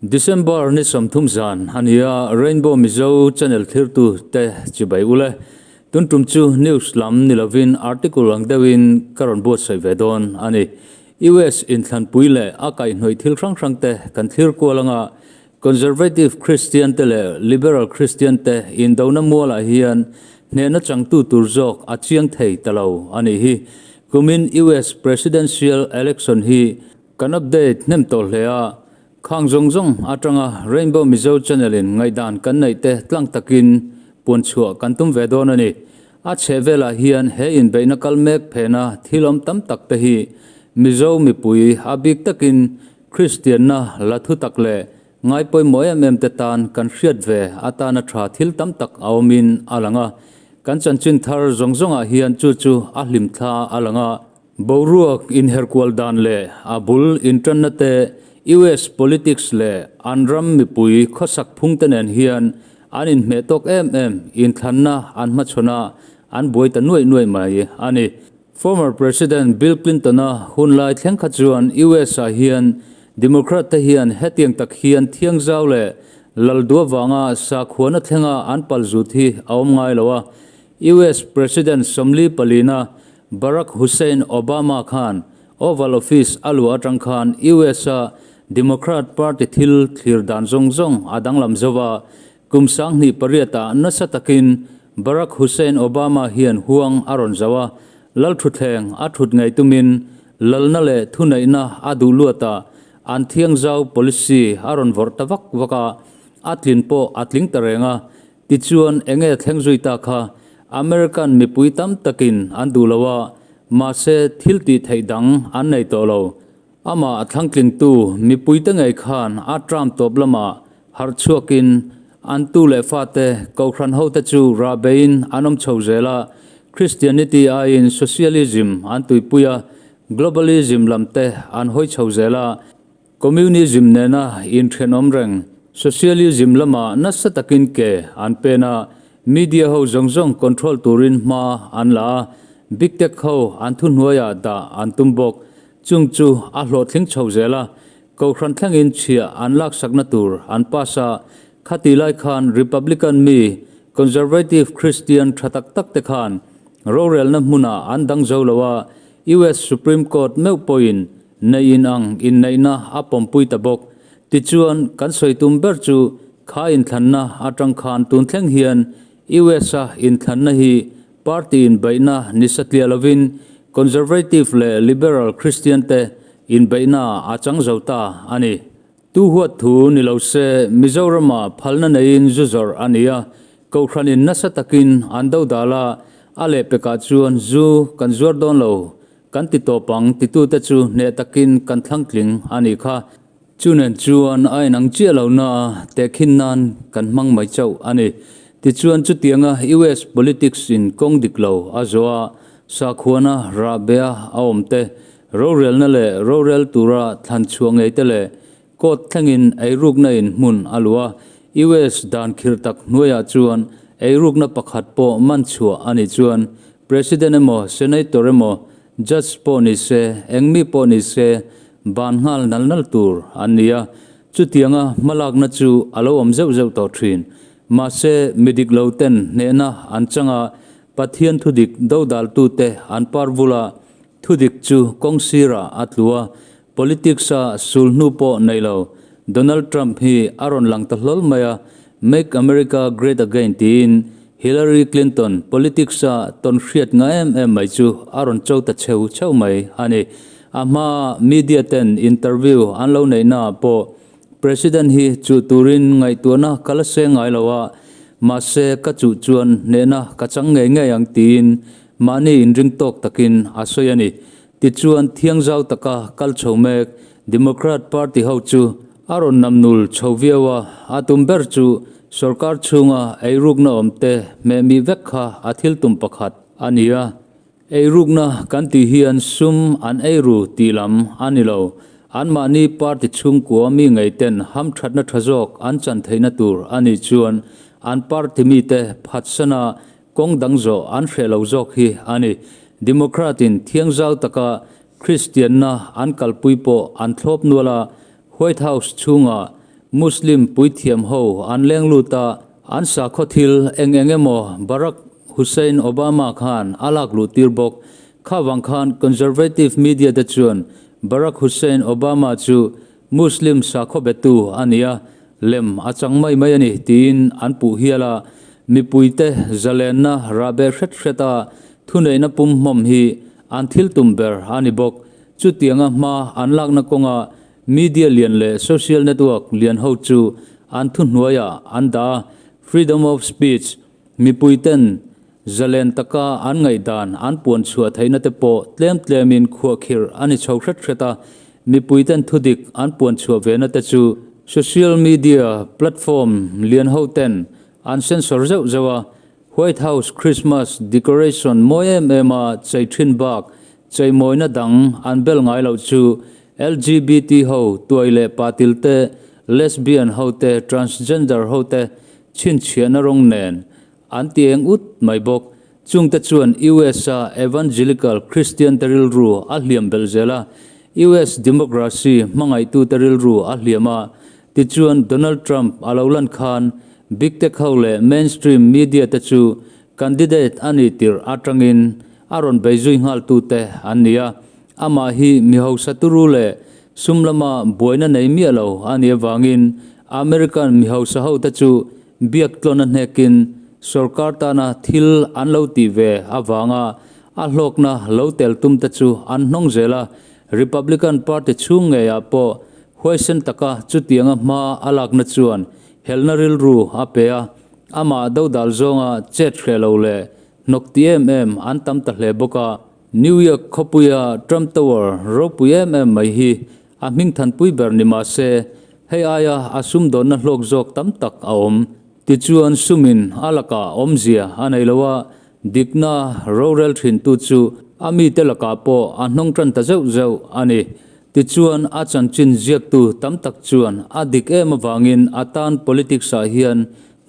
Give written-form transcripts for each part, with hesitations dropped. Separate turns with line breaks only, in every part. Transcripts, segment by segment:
December ni 30 zan a ni a, Rainbow Mizo channel thlirtu te chibai ule. Tun tum chu news lam ni lovin article ang deuhin ka rawn buatsaih ve dawn a ni. US inthlanpui leh a kaihhnawih thil hrang hrang te kan thlir kual anga Conservative Christian te leh Liberal Christian te indona mualah hian hnehna changtu tur zawk a chiang thei ta lo a nih hi. Kumin US Presidential Election hi kan update hnem tawh hle a, khang zawng zawng atanga Rainbow Mizo Channel in ngaihdan kan neih te tlang takin puanchhuah kan tum ve dawn a ni. A chhehvelah hian he inbeihna kal mek phehna thil awm tam tak te hi Mizo mipui a bik takin Kristianna la thu tak leh ngai pawimawh em em te tan kan hriat ve atana tha thil tam tak a awmin a lang a. Kan chanchin thar zawng zawngah hian chu chu a hlim thla a lang a. Boruak inherkual dan leh a bul intanna te, US politics leh an ram mipui khawsak phung te nen hian an inhmeh tawk em em inthlanna an hmachhawn a, an buai ta nuaih nuaih mai a ni. Former President Bill Clinton-a hun lai thleng kha chuan US-ah hian Democrat te hian hetiang tak hian thiangzau leh laldua vanga sakhuana thlenga an pal zut hi a awm ngai lo a. US President 44-na Barack Hussein Obama khan Oval Office a luah atang khan US-a Democrat Party thil thlir dan zawng zawng a danglam zo a, Kum 2008-ah nasa takin Barack Hussein Obama hian huang a rawn zauh a, lal thutthleng a thut ngei tumin lalna leh thuneihna a duh luatah an thiangzau policy a rawn vawrh ta vak vak a, a tlin pawh a tling ta reng a. Tichuan enge thleng zui ta kha American mipui tam takin an duh lo a, mahse thil tih theih dang an nei tawh lo. Amah a thlangtlingtu mipuite ngei khan a term tawp lamah harh chhuakin an tu leh fate Kohhran hote chu rah beiin an awm chho zel a, Christianity aiin Socialism an tuipui a, Globalism lam te an hawi chho zel a, Communism nena inthenawm reng Socialism lamah nasa takin ke an pen a, Media ho zawng zawng control turin hma an la a, Big Tech ho an thuhnuaiah dah an tum bawk. Chung chu a hlawhtling chho zel a, Kohhran thlengin chhiah an laksakna tur an pass a, khati lai khan Republican mi Conservative Christian tha tak tak te khan rorelna hmunah an dang zo lo a, US Supreme Court meuh pawhin neih in ang inneihna a pawmpui ta bawk. Tichuan, kan sawi tum ber chu kha inthlanna atang khan tun thleng hian US-a inthlanna hi Party inbeihna ni satliah lovin Conservative leh Liberal Christian te inbeihna a chang zo ta a ni. Tu huat thu ni lo se Mizoramah phalna neiin zu zawrh a ni a, Kohhranin nasa takin an do dal a, a lehpekah chuan zu kan zuar dawn lo kan ti tawp ang titute chu hneh takin kan thlangtling a nih kha. Chu nen chuan a inang chiah lo na a, tehkhin nan kan hmang mai chauh a ni. Tichuan chutianga US politics in kawng dik lo a zawh a, sakhuana rahbeh a a awm te, rorelna leh rorel tura thlan chhuah ngei te leh court thlengin eirukna in hmun a luh a, US dan khirh tak hnuaiah chuan eirukna pakhat pawh man chhuah a nih chuan President emaw Senator emaw Judge pawh ni se, engmi pawh ni se Ban nghal nal nal tur an ni a, chutianga hmalakna chu a lo awm zeuh zeuh tawh thin. Mahse, mi dik lo ten hnehna an chang a, Pathian thudik dodaltute an par vul a, thudik chu kawng sirah a tlu a, politics-a sul hnu pawh nei lo Donald Trump hi a rawn lang ta hlawl mai a, Make America Great Again tiin Hillary Clinton politics-a tawn hriat nga em em mai chu a rawn cho ta cheu cheu mai a ni. A hmaa media ten interview an lo neihnaah pawh President hi chuh turin ngaihtuahna ka la se ngai lo a, mahse ka chuh chuan hnehna ka chang ngei ngei ang tiin mahni inring tawk takin a sawi a ni. Tichuan thiangzau taka kal chho mek Democrat Party ho chu a rawn namnul chho viau a, a tum ber chu sorkar chhunga eirukna awmte hmehmih vek kha a thil tum pakhat a ni a. Eirukna kan tih hian sum an eiru tih lam a ni lo. Anmahni party chhungkua mi ngeiten hamthatna tha zawk an chan theihna tur a nih chuan an party mite phatsana kawng dang zawh an hreh lo zawk hi a ni. Democrat-in thiangzau taka Kristianna an kalpui pawh an thlawp nual a, White House chhunga Muslim puithiam ho an leng lut a, an sakhaw thil eng eng emaw Barack Hussein Obama khan a lak luh tir bawk. Kha vang khan conservative media te chuan Barack Hussein Obama chu Muslim sakhaw betu a ni a, lem a chang mai mai a ni tiin an puh hial a. Mipuite zalenna rahbeh hret hret a thuneihna pum hmawm hi an thil tum ber a ni bawk. Chutianga hma an lakna kawnga Media lian leh social network lian ho chu an thuhnuaiah an dah a, freedom of speech, mipuiten zalen taka an ngaihdan an puan chhuah theihna te pawh tlem tlemin khuahkhirh a ni chho hret hret a, mipuiten thudik an puan chhuah vena te chu social media platform lian ho ten an censor zeuh zeuh a, White House Christmas decoration mawi em em a chei thin bak cheimawina dang an bel ngai loh chu LGBT ho, tuai leh patil te, lesbian ho te, transgender ho te chhinchhiahna rawng nen an ti eng ut mai bawk. Chungte chuan US a evangelical Christian te rilru a hliam belh zel a, US democracy hmangaihtute rilru a hliam a, tichuan Donald Trump a lo lan khan Big Tech ho leh mainstream media te chu candidate a ni tirh atangin a rawn bei zui nghaltute an ni a. Amah hi mi hausa turu leh sum lama buaina nei miah lo a nih avangin American mi hausa hote chu biak tlawn a hnekin sorkar tana thil an lo tih ve avanga a hlawkna lo tel tumte chu an hnawng zel a, Republican Party chhung ngeiah pawh huaisen taka chutianga hma a lakna chuan helna rilru a pe a, amah dodal zawnga chet hreh lo leh hnawk ti em em an tam ta hle bawk a. New York khawpuia Trump Tower ropui em em mai hi a hmingthanpui ber ni mah se, hei aia a sumdawnna hlawk zawk tam tak a awm. Tichuan sumin a lakah awmzia a nei lo a, dikna rorel thintu chu a mite lakah pawh a hnawng tan ta zeuh zeuh a ni. Tichuan a chanchin ziaktu tam tak chuan a dik em avangin a tan politics-ah hian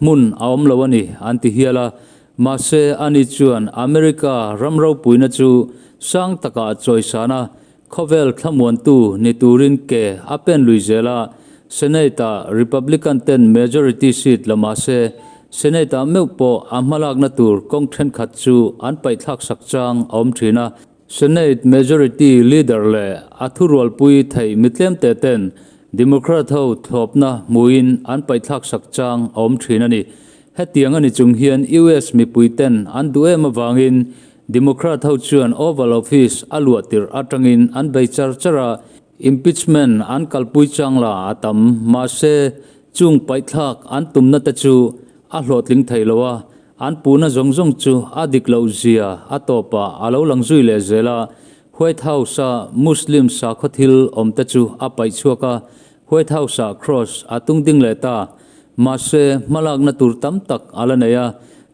hmun a awm lo a ni an ti hial a, Mahse, ani chuan America ram ropuina chu sang takah chawisan a, khawvel thlamuantu ni turin ke a pen lui zel a, Senate-ah Republican ten majority seat la mah se, Senate-ah meuh pawh a hmalakna tur kawng thenkhat chu an paihthlak sak chang a awm thin a. Senate majority leader leh a thurualpui theih mitlemte ten Democrat ho thlawpna hmuin an paihthlak sak chang a awm thin a ni. Hetiang a ni chung hian US mipui ten an duh em avangin Democrat ho chuan Oval Office a luah tirh atangin an bei char char a, impeachment an kalpui chang la a tam. Mahse, chung paihthlak an tumna te chu a hlawhtling thei lo a, An puhna zawng zawng chu a dik loh zia a tawpah a lo lang zui leh zel a, White House-a Muslim sakhaw thil awmte chu a paih chhuak a, White House-ah cross a tung ding leh ta. Mahse, hmalakna tur tam tak a la nei a,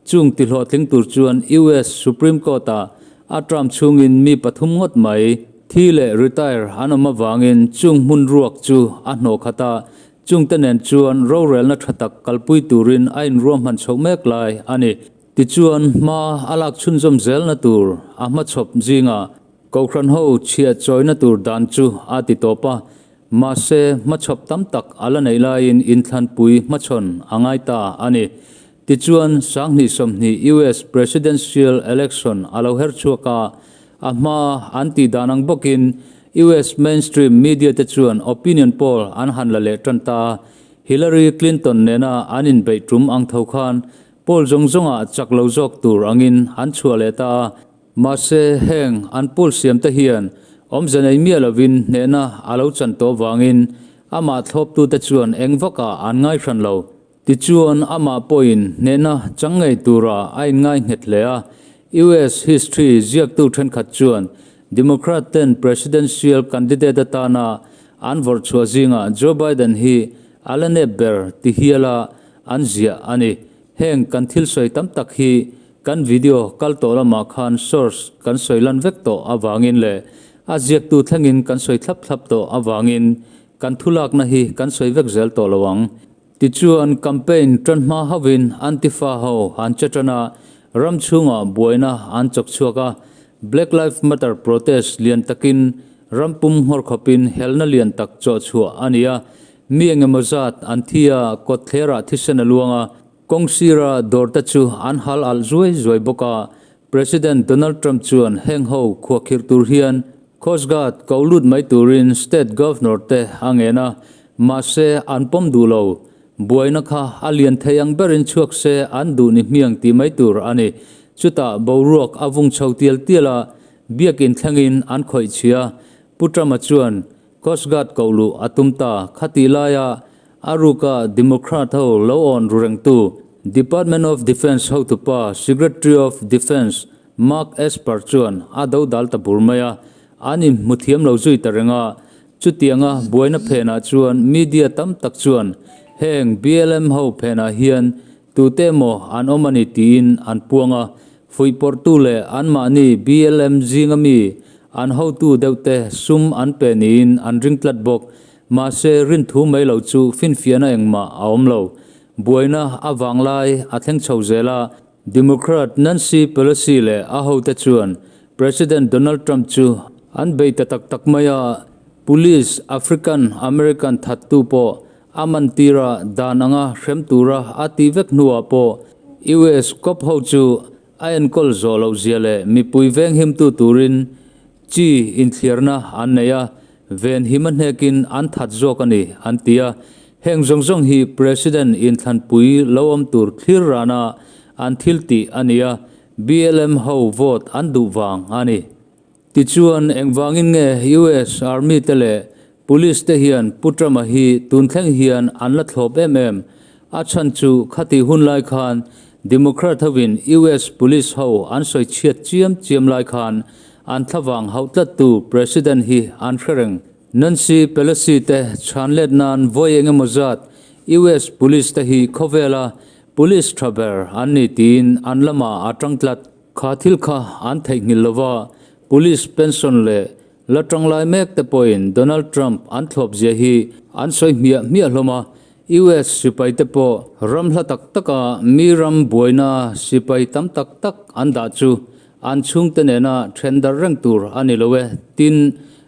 chung tihlawhtling tur chuan US Supreme Court-ah a term chhungin mi pathum ngawt mai thi leh retire an awm avangin chung hmun ruak chu a hnawh khat a, Chungte nen chuan rorelna tha tak kalpui turin a inruahman chhoh mek lai a ni. Tichuan, hma a lak chhunzawm zelna tur a hmachhawp zingah Kohhran ho chhiah chawina tur dan chu a ti tawp a, mahse hmachhawp tam tak a la neih laiin inthlanpui hmachhawn a ngai ta a ni. Tichuan, 2020 US Presidential Election a lo her chhuak a, A hma an tih dan ang bawkin US mainstream media te chuan opinion poll an han la leh tan ta a, Hillary Clinton nena an inbeih tum ang tho khan poll zawng zawngah chak lo zawk tur angin an chhuah leh ta a. Mahse, heng an poll siam te hian awmze nei miah lovin hnehna a lo chan tawh vangin amah thlawptute chuan eng vakah an ngai hran lo. Tichuan, amah pawhin hnehna chang ngei tura a inngai nghet hle a. US history ziaktu thenkhat chuan Democrat ten presidential candidate atana an vawrh chhuah zingah Joe Biden hi a la nep ber ti hiala an ziah a ni. Heng kan thil sawi tam tak hi kan video kal tawh lamah khan source kan sawi lan vek tawh avangin leh a ziaktu thlengin kan sawi thlap thlap tawh avangin kan thulakna hi kan sawi vek zel tawh lo ang. Tichuan, campaign tan hma hauhin Antifa ho an che tan a, ram chhungah buaina an chawk chhuak a. Black Lives Matter protest lian takin ram pum nghawr khawpin helna lian tak chawh chhuah a ni a. Mi engemaw zat an thi a, kawtthlerah thisen a luang a, kawng sira dawrte chu an hal alh zuai zuai bawk a. President Donald Trump chuan heng ho khuahkhirh tur hian Coast Guard ko lut mai turin state governor te a ngen a, mahse an pawm duh lo. Buaina kha a lian thei ang berin chhuak se an duh ni hmiang tih mai tur a ni. Chutah boruak a vung chho tial tial a, biakin thlengin an khawih chhia. Pu Trump-a chuan Coast Guard koh luh a tum ta. Khatih laia a ruka Democrat ho lo awn ru rengtu Department of Defense hotupa Secretary of Defense Mark Esper chuan a do dal ta bur mai a, an inhmu thiam lo zui ta reng a. Chutianga buaina phenah chuan media tam tak chuan heng BLM ho phenah hian tute emaw an awm a ni tiin an puang a, fuihpawrhtu leh anmahni BLM zinga mi an hotu deuhte sum an pe niin an ring tlat bawk. Mahse rinthu mai lo chu finfiahna engmah a awm lo. Buaina a vanglai a thleng chho zel a, Democrat Nancy Pelosi leh a hote chuan President Donald Trump chu an bei ta tak tak mai a, Police African American thattu pawh a man tir a, dan anga hrem tura a tih vek hnuah pawh US cop ho chu a enkawl zawh loh zia leh mipui venghimtu turin chi inthliarna an nei a, venhim a hnekin an that zawk a ni, an ti a. Heng zawng zawng hi President inthlanpui lo awm tur thlir rana an thil tih a ni a, BLM ho vote an duh vang a ni. Tichuan, engvangin nge US Army te leh Police te hian Pu Trump-a hi tun thleng hian an la thlawp em em? A chhan chu khatih hun lai khan Democrat hovin US Police ho an sawi chhiat chiam chiam lai khan an thlavang hauh tlattu President hi an hre reng. Nancy Pelosi te chhan let nan vawi eng emaw zat US Police te hi khawvela Police tha ber an ni tiin an lamah a tang tlat. Kha thil kha an theihnghilh lova Police pension leh La tanglai mek te pawhin Donald Trump an thlawp zia hi an sawi hmiah hmiah hlawm a, US sipai te pawh ram hla tak taka mi ram buaina sipai tam tak tak an dah chu an chhungte nena then darh reng tur a ni lo e, tin,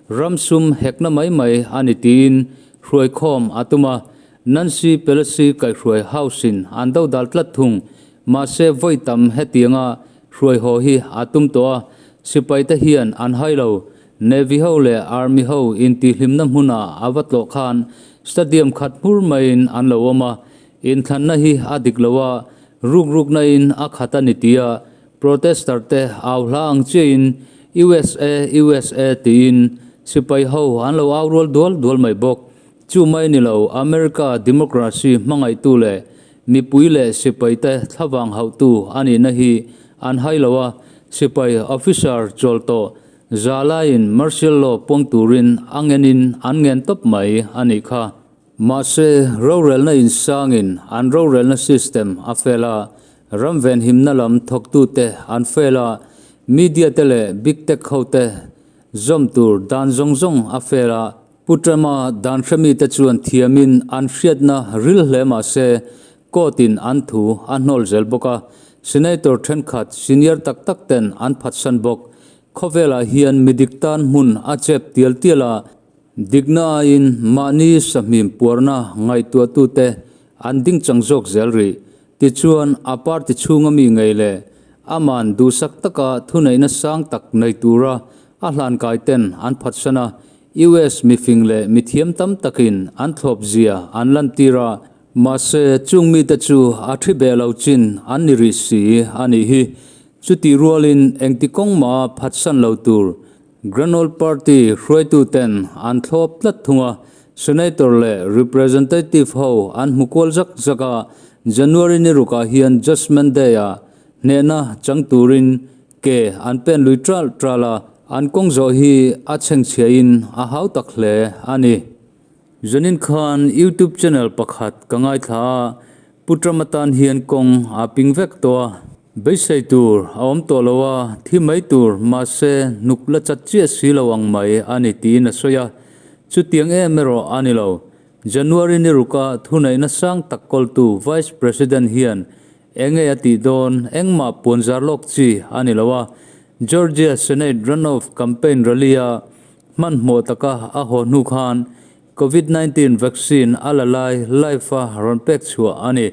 ram sum hekna mai mai a ni tiin hruaikhawm a tum a, Nancy Pelosi kaihhruai House in an dodal tlat thung. Mahse vawi tam hetianga hruai haw hi a tum tawh a, sipaite hian an hai lo. Navy ho leh Army ho intihhlimna hmuna a va tlawh khan stadium khat hmur maiin an lo awm a, inthlanna hi a dik lo a, ruk rukna in a khat a ni tia protester te au hla ang chiahin USA USA tiin sipai ho an lo au rual dual dual mai bawk. Chu mai ni lo, America democracy hmangaihtu leh mipui leh sipaite thlavang hauhtu a nihna hi an hai lo a, sipai officer chawl tawh za laiin martial law puang turin a ngenin an ngen tawp mai a nih kha. Mahse, rorelna insangin an rorelna system a fel a, ram venhimna lam thawktute an fel a, media te leh big tech hote zawm tur dan zawng zawng a fel a, Pu Trump-a dan hremite chuan thiamin an hriatna ril hle mah se, court-in an thu a hnawl zel bawk a, senator thenkhat senior tak tak ten an phatsan bawk. Khawvelah hian mi dik tan hmun a chep tial tial a, dikna aiin mahni sahmim puarna ngaihtuahtute an dingchang zawk zel rih. Tichuan, a party chhunga mi ngei leh aman duhsak taka thuneihna sang tak nei tura a hlankai ten an phatsan a, US mifing leh mithiam tam takin an thlawp zia an lantir a, mahse chung mite chu a thi beh lo chin an ni rih si a nih hi. Chutih rualin engti kawng mah phatsan lo tur Grand Old Party hruaituten an thlawp tlat thung a, Senator leh Representative ho an hmu kual zak zak a, January ni rukah hian Judgement Day-ah hnehna chang turin Ke an pen lui tral tral a, an kawng zawh hi a chhengchhiahin a hau tak hle a ni. Zanin khan YouTube channel pakhat ka ngaithla a, Pu Trump atan hian kawng a ping vek tawh a. Beisei tur a awm tawh lo a, thi mai tur mahse hnuk la chat chiah si lo ang mai a ni tiin a sawi a. Chutiang em erawh a ni lo. January ni ruka thuneihna sang tak kawltu Vice President hian Enge a tih dawn? Engmah puanzar lawk chi a ni lo a, Georgia Senate runoff campaign rally-a hmanhmawh taka a haw hnu khan Covid 19 vaccine a la lai live a rawn pek chhuah a ni.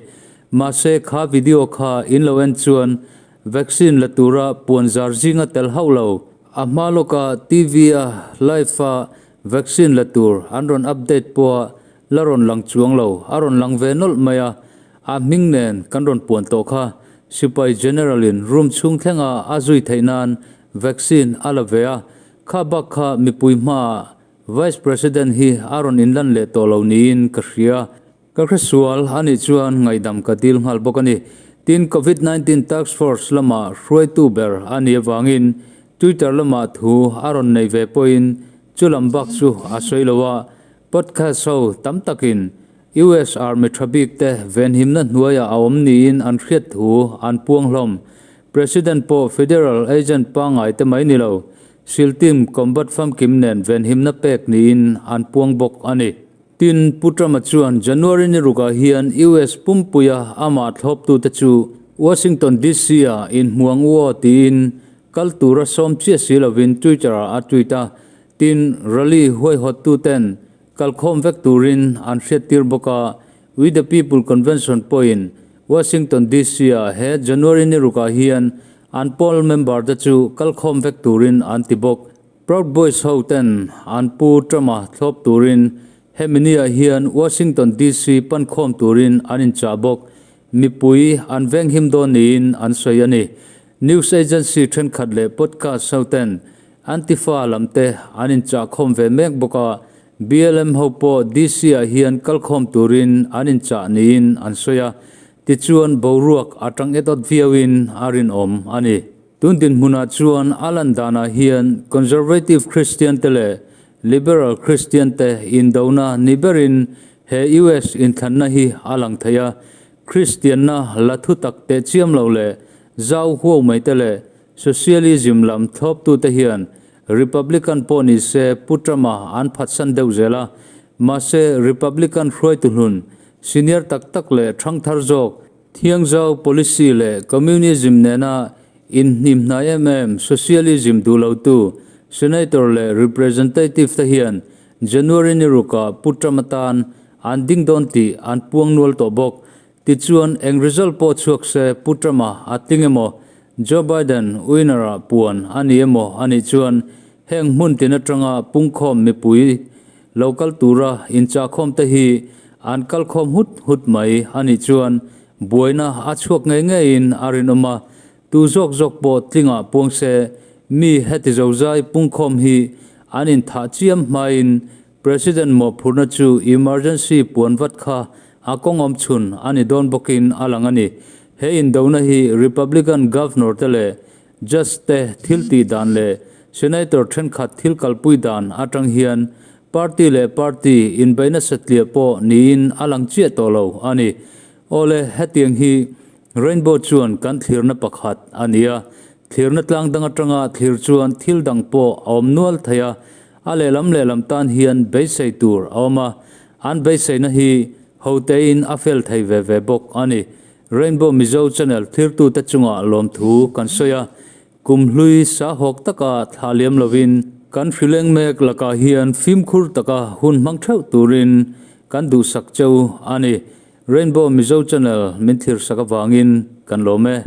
Mahse kha video kha in lo en chuan vaccine la tura puan zar zinga tel hauh lo. A hma lawka TV a live a vaccine la tur an rawn update pawha la rawn lang chuang lo, a rawn lang ve nawlh mai a. A hming nen kan rawn puan tawh kha Sipai General in room chhung thlenga a zui theih nan vaccine a la ve a, kha bak kha mipui hmaah Vice President hi a rawn inlan leh tawh lo niin ka hria. Ka hresual a nih chuan ngaihdam ka dil nghal bawk a ni. Tin, Covid 19 Task Force lama hruaitu ber a nih avangin Twitter lamah thu a rawn nei ve pawhin chu lam bak chu a sawi lo a, podcast ho tam takin US Army tha bik te venhimna hnuaiah a awm niin an hriat thu an puang hlawm. President pawh Federal Agent pangngai te mai ni lo, SEAL Team combat famkim nen venhimna pek niin an puang bawk a ni. Tin, Pu Trump-a chuan January ni rukah hian US pumpuia amah thlawptute chu Washington DC-ah inhmuang u aw tiin kal tura sawm chiah si lovin Twitter-ah a tweet a. Tin, rally huaihawttuten kalkhawm vek turin an hriattir bawk a, We the People Convention pawhin Washington DC-ah he January ni rukah hian an pawl member-te chu kalkhawm vek turin an ti bawk. Proud Boys ho ten an pu Trump-a thlawp turin hemi ni ah hian Washington DC pankhawm turin an inchah bawk. Mipui an venghim dawn niin an sawi a ni. News agency thenkhat leh podcast ho ten Antifa lam te an inchah khawm ve mek bawk a, BLM ho pawh DC ah hian kalkhawm turin an inchah niin an sawi a. Tichuan boruak a tang et awt viauin a rinawm a ni. Tun dinhmunah chuan a lan danah hian Conservative Christian te leh Liberal Christian te indona ni berin he US inthlanna hi a lang thei a. Kristianna la thu tak teh chiam lo leh zau huau mai te leh Socialism lam thlawptute hian Republican pawh ni se Pu Trump-a an phatsan deuh zel a. Mahse Republican hruaitu hlun senior tak tak leh thangthar zawk Thiangzau policy leh communism nena inhnim hnai em em socialism duh lotu Senator leh Representative te hian January ni rukah Pu Trump atan an ding dawn tih an puang nual tawh bawk. Tichuan eng result pawh chhuak se Pu Trump-a a tling emaw Joe Biden winner-ah puan a ni emaw a nih chuan heng hmun tin atanga pungkhawm mipui Lo kal tura inchahkhawm te hi an kalkhawm hut hut mai a nih chuan buaina a chhuak ngei ngeiin a rinawm a, tu zawk zawk pawh tlingah puang se mi heti zozai pungkhawm hi an inthah chiam hmain President mawhphurhna chu emergency puan vat kha a kawngawm chhun a ni dawn bawkin a lang a ni. He indona hi Republican Governor te leh Judge te thil tih dan leh Senator thenkhat thil kalpui dan atang hian party leh party inbeihna satliah pawh niin a lang chiah tawh lo a ni. Awle, hetiang hi Rainbow chuan kan thlirna pakhat a ni a, thlirna tlang dang atanga thlir chuan thil dang pawh a awm nual thei a, a lehlam lehlam tan hian beisei tur a awm a, an beiseina hi hotein a fel thei ve ve bawk a ni. Rainbow Mizo Channel thirtute chungah lawmthu kan sawi a, kum hlui sahawk taka thla liam lovin kan hrileng mek lakah hian fimkhur taka hun hmang theuh turin kan duhsak cheu a ni. Rainbow Mizo Channel min thirsak avangin kan lawm e.